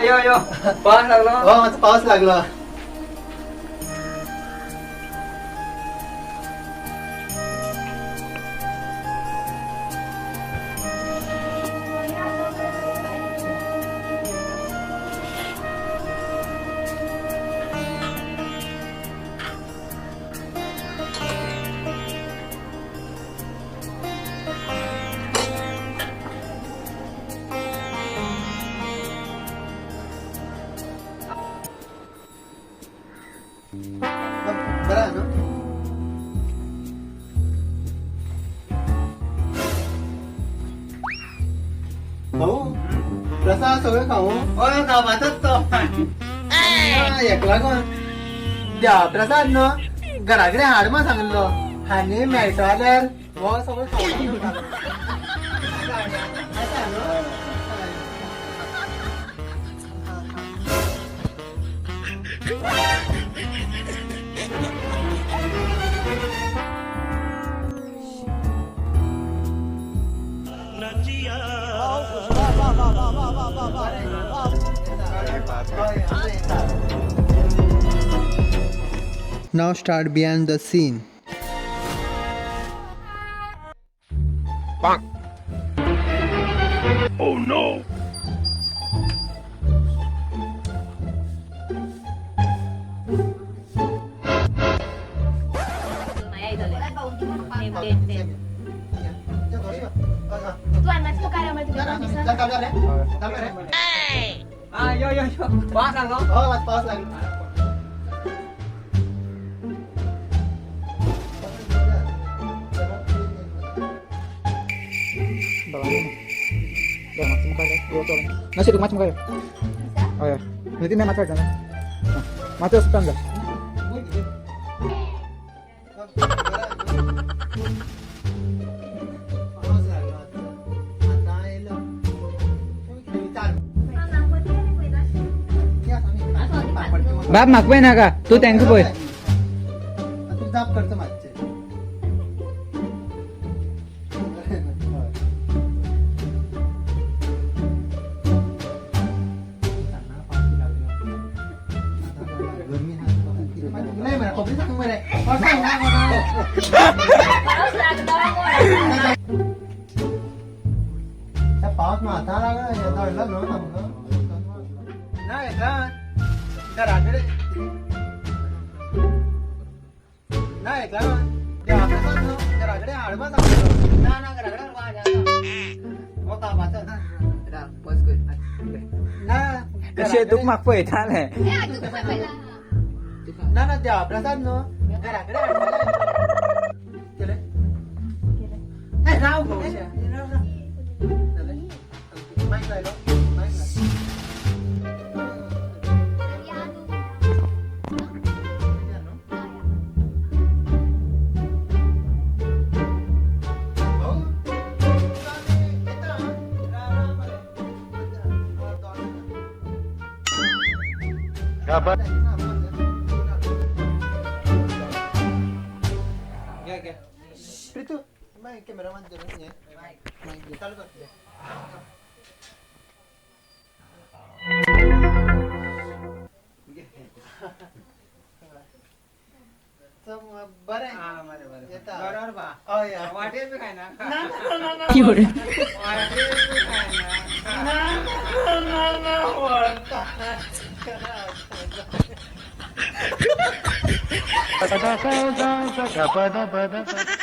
यो यो पावस लागलो. हो मातसो पावस लागलो. बरं ना भाऊ, प्रसाद सगळें खाऊ. हय खावाचोच तो हेका लागून देवा प्रसाद न्हू घरा कडेन हाड म्हण सांगलो आनी मेळटा जाल्यार हो सगळें खावपाक. Now start behind the scene. Oh no! यो यो यो पावस लागलो. हो पावस लागलो. पावस लागलो आतां येयलो. बाब म्हाका पळय नाका, तूं तांकां पळय. तूं जाप करचो मातशें. नाही मरे, खबरी सांग मरे. सांग ना. पावस माथा लागला, हे दडलो न्हू सामको. ना येता घरा कडेन ना येतला देवा प्रसाद न्हू घरा कडेन हाड म्हण सांगलो. ना ना घरा कडेन हो कामाचो ना. कशें तुका म्हाका पळयतालें. ना ना देवा प्रसाद न्हू घरा कडेन केलें. राव गो, राव राव. मायक लायलो, मायक लाय. प्रीतू, कॅमेरा मात चालू कर. बरें येता. बरोबर बा. हय. वाटेर बी खायना. ना ना ना. वाटेर बी खायना. ना ना ना वळता. प द प द प द प.